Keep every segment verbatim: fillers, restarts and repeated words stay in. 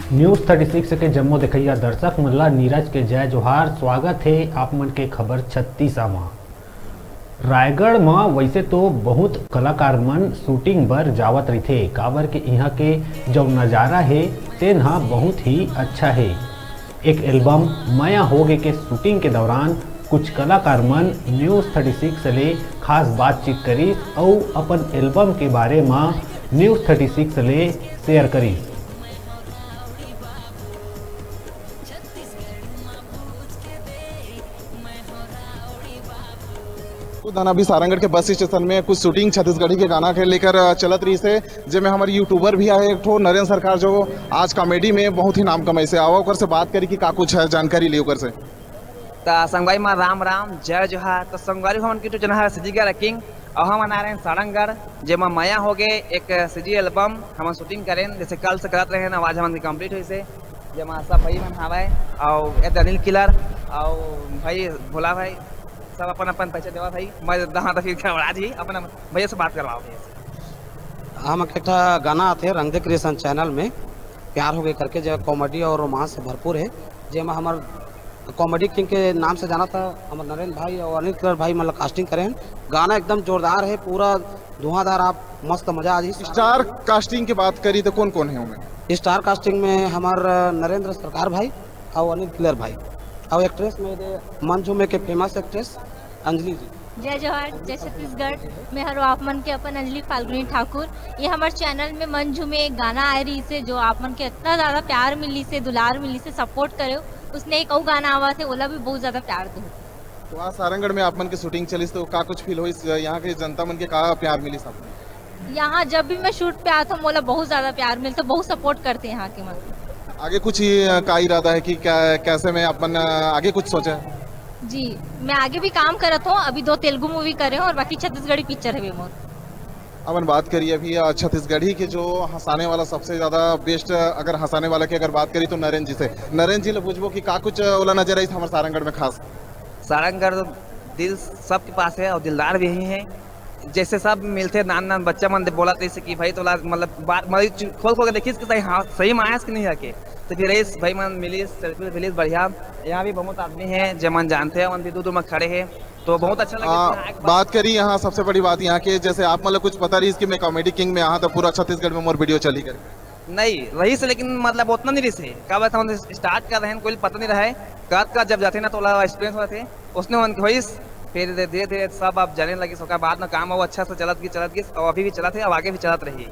News thirty six के जम्मो देखइया दर्शक मन ला नीरज के जय जोहार। स्वागत हे आप मन के खबर छत्तीसा म। रायगढ़ म वैसे तो बहुत कलाकार मन शूटिंग बर जावत रहिथे, काबर के इहाँ के जउन नजारा हे तेन ह बहुत ही अच्छा हे। एक एल्बम मया होगे के शूटिंग के दौरान कुछ कलाकार मन News thirty six ले खास बातचीत करिस अउ अपन एल्बम के बारे म News thirty six ले शेयर करिस। तो धन अभी सारंगढ़ के बस स्टेशन में कुछ शूटिंग छत्तीसगढ़ी के गाना के लेकर, अ, चलत रहिस हे, जेमे हमर यूट्यूबर भी आहे एक ठो नरेंद्र सरकार, जो आज कॉमेडी में बहुत ही नाम कमाइस हे। आवा ओकर से बात करी कि का कुछ है, जानकारी ली ओकर से। त संगवारी मा राम राम, जय जोहार। त संगवारी, हमन के YouTube चैनल है सीजी गा किंग, अउ हमन आ रहे हैं सारंगढ़, जेमा मया होगे एक सीजी एल्बम हमन शूटिंग करेन, जैसे कल से करत रहे हैं, आज हमन के कंप्लीट होइस हे। जेमा सब भाई मन हावय, अउ ए अनिल किलर, अउ भाई भोला भाई, सब अपन अपन परिचय देवा भाई। मैं दहा तो फिर घबरा जी, अपन भैया से बात करवाओ भैया से। हम एक ठा गाना आथे रंगदे क्रिएशन चैनल में, प्यार हो गए करके, जो कॉमेडी और रोमांस से भरपूर है, जेमा हमर कॉमेडी किंग के नाम से जाना था, हमर नरेंद्र भाई और अनिल किलर भाई मतलब कास्टिंग करे हैं। गाना एकदम जोरदार है, पूरा धुआंधार, आप मस्त मजा आ जी। स्टार कास्टिंग की बात करी तो कौन कौन है उनमें? स्टार कास्टिंग में हमर नरेंद्र सरकार भाई और अनिल किलर भाई, और एक्ट्रेस में दे मंजू में के फेमस एक्ट्रेस अंजलि जी। जय जोहार, जय छत्तीसगढ़। मैं हरो आप मन के अपन अंजलि फाल्गुनी ठाकुर। ये हमर चैनल में मंजू में एक गाना आए रहिस हे, जो आप मन के इतना ज्यादा प्यार मिलिस हे, दुलार मिलिस हे, सपोर्ट करे, उसने एक अउ गाना आवा थे, ओला भी बहुत ज्यादा प्यार दो। तो आज सारंगढ़ में आप मन की शूटिंग चलिस, तो का कुछ फील होइस, यहाँ के जनता मन के का प्यार मिलिस आप? यहाँ जब भी मैं शूट पे आत हूँ, मोला बहुत ज्यादा प्यार मिलता, बहुत सपोर्ट करते हैं यहाँ के मन। आगे कुछ ही, अ, का इरादा है कि क्या, कैसे में अपन, अ, आगे कुछ सोचा है? जी, मैं आगे भी काम करत हूँ, अभी दो तेलुगु मूवी करे हूँ और बाकी छत्तीसगढ़ी पिक्चर है मोर। अपन बात करिए अभी, अ, छत्तीसगढ़ी के जो हंसाने वाला सबसे ज्यादा बेस्ट, अगर हंसाने वाला की अगर बात करी तो नरेंद्र जी से। नरेंद्र जी ले पूछबो कि का कुछ, अ, ओला नजर आई हमारे सारंगढ़ में खास? सारंगढ़ दिल सबके पास है और दिलदार भी यही है। जैसे सब मिलते नान नान बच्चा मन बोलत रहिस कि भाई तोला मतलब बात मतलब खोल खोल के देखिस कि सही, हाँ, सही में आयस कि नहीं आके। तो फिर इस भाई मन मिलिस, सेल्फी मिलिस बढ़िया। यहाँ भी बहुत आदमी है जे मन जानते हैं, मन भी दूर दूर में खड़े हैं, तो बहुत अच्छा लगा। आ, बात करी यहाँ सबसे बड़ी बात यहाँ के, जैसे आप मतलब कुछ पता रहिस कि मैं कॉमेडी किंग में यहाँ तो पूरा छत्तीसगढ़ में मोर वीडियो चली करे। नहीं रहिस, लेकिन मतलब उतना नहीं रहिस हे। का बात, हम स्टार्ट कर रहे हैं, कोई पता नहीं रहा है। कद कद जब जाते ना तो ओला एक्सपीरियंस होते, उसने मन होइस। फिर धीरे धीरे सब आप जाने लगिस, ओकर बाद में काम वो अच्छा से चलत गिस, चलत गिस, और अभी भी चलत है, अब आगे भी चलत रही।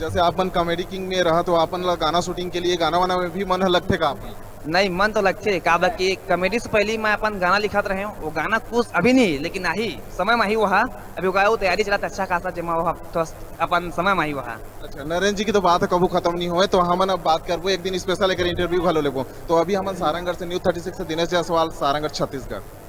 जैसे आप मन कॉमेडी किंग में रहा तो आप मन ला गाना शूटिंग के लिए गाना वाना में भी मन लगथे का आप? नहीं, मन तो लगथे, का बा कि कॉमेडी से पहले मैं अपन गाना लिखत रहे हूँ, वो गाना कुछ अभी नहीं, लेकिन आही समय में ही वो हा, अभी ओकर वो तैयारी चलत अच्छा खासा, जेमा वो हा, तो अपन समय में ही वो हा। अच्छा, नरेंद्र जी की तो बात है, कभू खत्म नहीं होए, तो हमन अब बात करबो, एक दिन स्पेशल एक इंटरव्यू घलो लेबो। तो अभी हमन सारंगढ़ से, न्यूज़ थर्टी सिक्स से दिनेश जायसवाल, सारंगढ़, छत्तीसगढ़।